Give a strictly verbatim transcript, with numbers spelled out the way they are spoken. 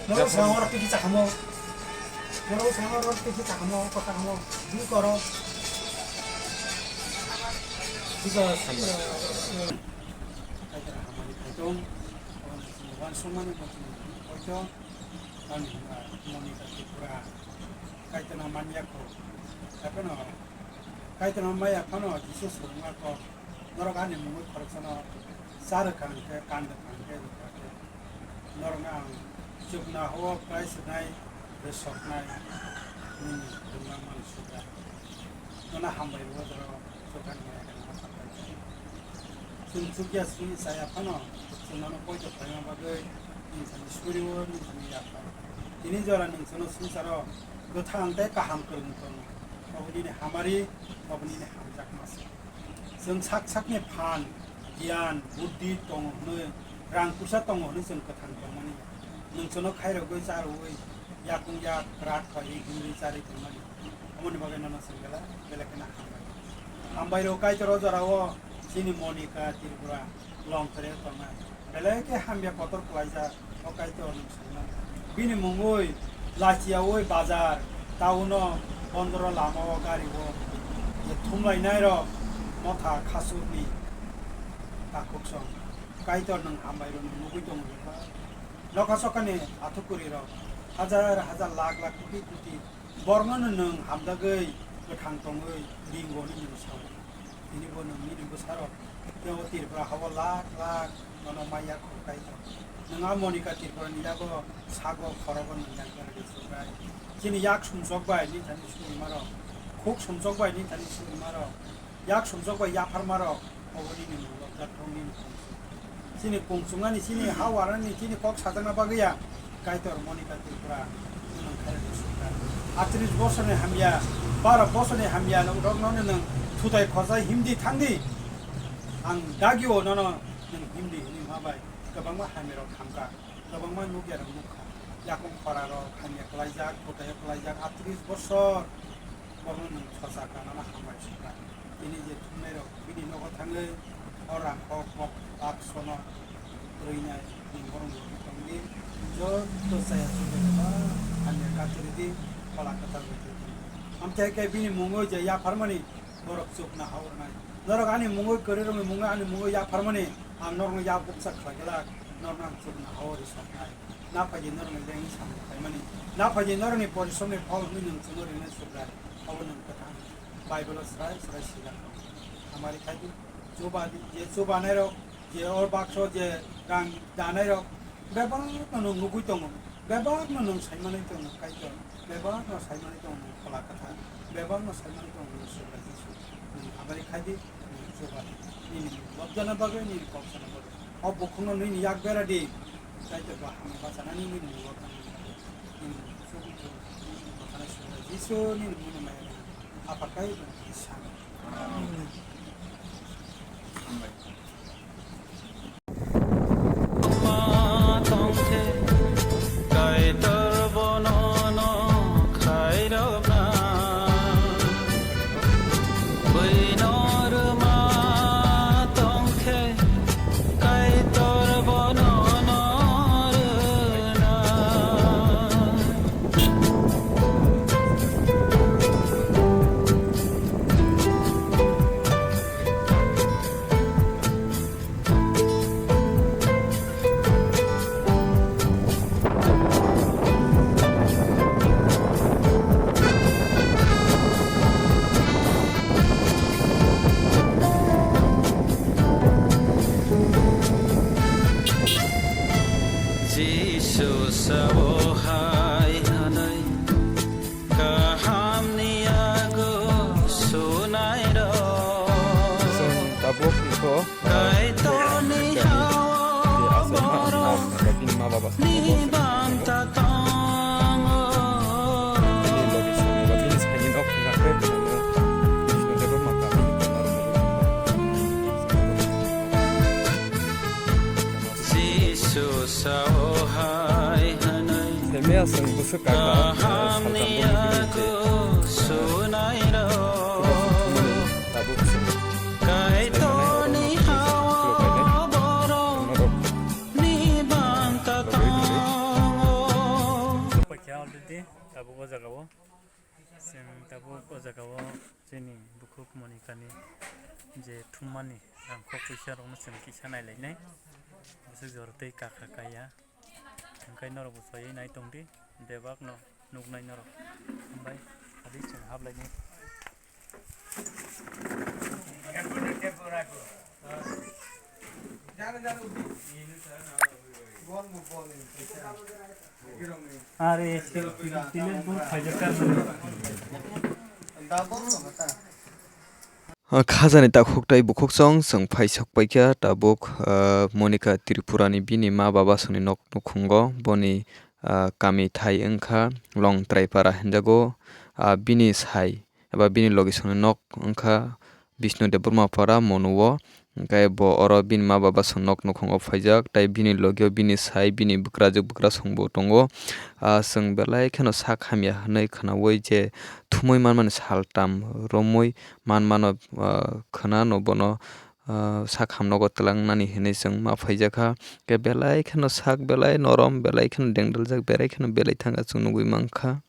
Norok swkang oro twi kisa kamo. Norok swkang oro twi kisa kamo, kota kamo. Dui koro. Dui koro. Kaitor hamari kaitor. Wan sumani botin koito. Ani moni ka Tripura. Kaitor na manya ko. Kaitor na maya phano Jisu swrwngma ko. Norok ani mungwi khoroksano cha rwkha hwnkhe, kan rwkha hwnkhe, rwkha khe norokno ang chukna hao kwlai swnai, rwsoknai, nini kwrwngma mani sukha. Nono hambai rwo jorao chukani maya khe nono hambai khe. Chwng chukya simi chaya phano chwng nono poito khlaima bagwi nini thani surio, nini thani yapha. Tini jora nwng chwngno swngcharo kwthang tei kaham kwrwng tongo. Obo nini hamari, obo nini hamjakma se. Chwng sak sakni phan, giyan, buddhi tongo hwnwi, rang puisa tongo hwnwi chwng kwthang tongmani. Nwng chwngno khairogwi charwui, yakung yak, kwrak khlaiwi himwi charwi tongmani. Omoni bagwi nono chwng belai, belai kheno hambai. Hambai rw Kaitor o jorao chini Monika Tripura. Longthre tongnai. Belai khe hamya kotor kwlaijak, o Kaitor nwng saimano. Bini mungwi lachiyaui bazar, town-o, bondoro lamao gario je thumlainairok motha khasukni takhuksong. Kaitor nwng hambai rwno nugwi tongo bebak. Nokha sokhani athukurirok hajar hajar lakh lakh koti koti Borokno nwng hamjagwi kwthang tongwi ringo hwnwi nwng sao. Tini bo nwng nini bwsarok tei o Tripura hao lakh lakh nono maya khuk Kaitor. Nwng a Monika Tripurani yago sago khorogo nwng naikolwi sukrai. Chini yak sumsok bai nini thani surimarok, khuk sumsok bai nini thani surimarok. Yak sumsok bai yapharmarok, obo nini mungwi jathok nini pungchuk. Chini pungchuknani, chini ha warani, chini kok sajakna bagwi ya Kaitor Monika Tripura nwng khairokni sukha. Atris bosorni hamya, baro bosorni hamya nwng rokno nwng thutai khosa himdi thangdi. Ang dagio nono nwng himdi hwnwi ma bai kwbangma hamyarok khamkha. Kwbangma nukya rok nukha. Yakung khora rok hamya kwlaijak, kwtaio kwlaijak, atris bosor borokno nwng sosa kanana hambai sukha. Tini je thumnai rok bini nogo thangwi o rang kok kok baksono rwinai ni borok rok tongdi. Joto chaya chujak ba hamya katiridi phola kwtal bai tongdi. Amtwi hai khe bini mungwi je yapharmani borok chukna haornai. Norok ani mungwi kwrwi rokni mungwi ani mungwi yapharmani ang norokno yak bukcha khlai glak, norokno ang chukna haori soknai. Na phaidi norokni lengni samung khlaimani, na phaidi norokni porisromni phol hwnwi nwng chwngno ringnai Subrai. Obo nwng kwthang Bible-o srai srai swijak tongo. Hamari khaidi, chuba di, je chubanairok, je o bakso, je rang danairok, bebakno nwng nugwi tongo, bebakno nwng saimanwi tongo, Kaitor. Bebakno saimanwi tongo nwng phola kwthar, bebakno saimanwi tongo nwng Subrai Jisu. Nwng hamari khaidi, nwng chuba di. Nini lobjana bagwi, nini kok sana bagwi. O bukhukno nini yak bera di. Kaitor bo hamya bachanani nini lobjana bagwi. Nini Subrai Jisu, nini mungni maya rwna. Apha Kaitor nini sana. Amen. Kaitor bono no khairokna, buino rwma tongkhe, Kaitor bono no rwna. Jisu sao hai hwnwi, kahamni yago sunairok. Chwng tabuk iko, ah, Kaitorni je asai ma, ma, ma, bini ma baba ni banta tongo. Bini logi sani ba bini sani nok ni rakhe, bini sani ba bini sani nok ni rakhe. Jisu sao hai hwnwi, Semia chwng bwswk kaka, kahamni salsa bumni bini yago je, sunairok. Tabuk chwng Kaitorni hao borok ni Tabuk o jaga o chini bukhuk Monika ni je thummani rang kok puisa rok no chwng kisa nai lai nai. Bwswk jora tei kakha kaya. Hwnkhe norok bo chaywi nai tong di, bebak no nuknai norok. Hambai, adi chwng hap lai ni. Are, sile, sile, sile, sile, sile, O khajani takhuk tei bukhuk chwng, chwng phai sok paikha tabuk, ah, Monika Tripurani bini ma baba songni nok nukhungo. Boni, ah, kami thai wngkha Longtraipara hinjago. Ah, bini sai eba bini logi songni nok wngkha Bishnu Debbarma Para Monuo. Hwnkhe bo oro bini ma baba song nok nukhungo phaijak, tei bini logio bini sai bini bwkrajwk bwkrasongbo tongo. Ah, chwng belai kheno sak hamya hwnwi khwnaui je thumui manmani saltam romwi manmano, ah, khwnano bono, ah, sak hamnogo twlangnani hinwi chwng ma phaijakha. Khe belai kheno sak belai norom, belai kheno dengdaljak, belai kheno belai thangkha chwng nugui mankha.